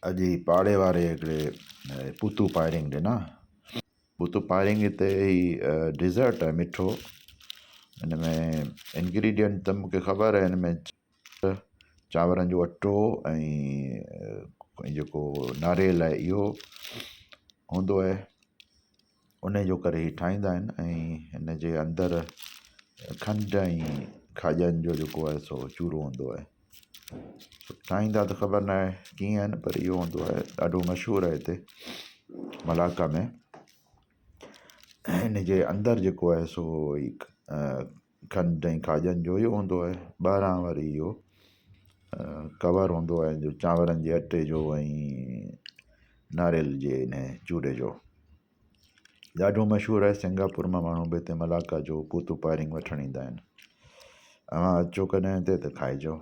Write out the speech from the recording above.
اڄ هي پاڙي واري هڪڙي پوتو پائرنگ ڏنا. پوتو پائرنگ هتي هي ڊيزرٽ آهي مٺو. ان ۾ انگريڊينٽ ته مونکي خبر آهي ان ۾ چانورن جو اٽو ۽ جيڪو ناريل آهي اهو هوندو آهي. ان جو ڪري هي ٺاهيندا آهن ۽ هن جي اندر کنڊ ۽ کاڄن جو جيڪو آهي سو چورو هوندو آهي. ٺاهيندا ته خبر نه آهي ڪيئن آهن پر اهو هوندو آهي ڏاڍو مشهور آهي هتي ملاڪا ۾ ۽ هن جي اندر جيڪو آهي سو کنڊ ۽ کاڄن جو اهو هوندو آهي ٻاهران وري اهو ڪور هوندو آهي جو چانورن جي اٽي جو ۽ ناريل جي ان چوري جو ڏاڍو مشهور آهي سنگاپور مان ماڻهو به هتي ملاڪا جو پوتو پائرنگ وٺڻ ايندا آهن اوهان اچو ڪڏهن هتي ته کائجو.